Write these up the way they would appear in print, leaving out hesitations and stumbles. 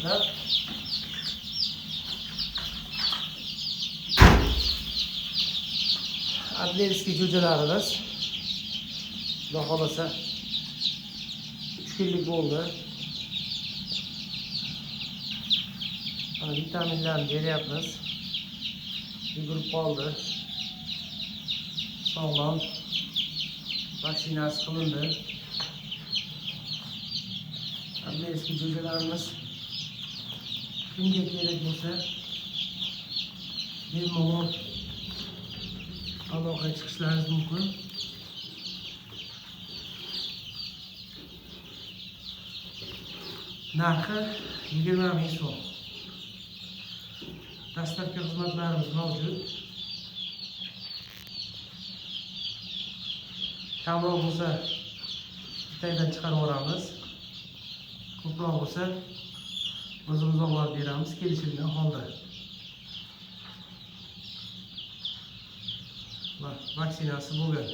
olasizlar. Adlerskiy jo'jalarimiz. Xudo xohlasa 3 kunlik bo'ldi. Mana vitaminlarni beryapmiz. Yugurib qoldi. Sog'lom. Vaksinasi qilindi. Adlerskiy jo'jalarimiz kimga kerak bo'lsa bemalol aloqaga chiqishlaringiz mumkin. Narxi 20 ming so'm. Dastlabki xizmatlarimiz mavjud. Kamroq bo'lsa bittadan chiqarib yuboramiz. Ko'proq bo'lsa o'zimiz olib beramiz kelishilgan holda. Vaksinasi bo'lgan.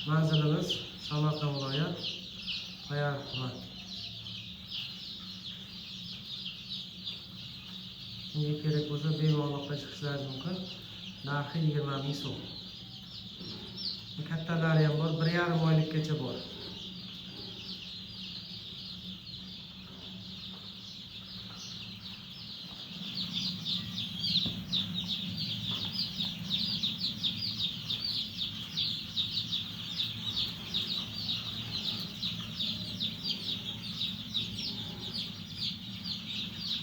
Manzilimiz Samarqand viloyat, Payariq tuman. Kimga kerak bo'lsa bemalol aloqaga chiqishlaringiz mumkin. Narxi 20 ming so'm. Kattalari ham bor, 1,5 oylikgacha bor.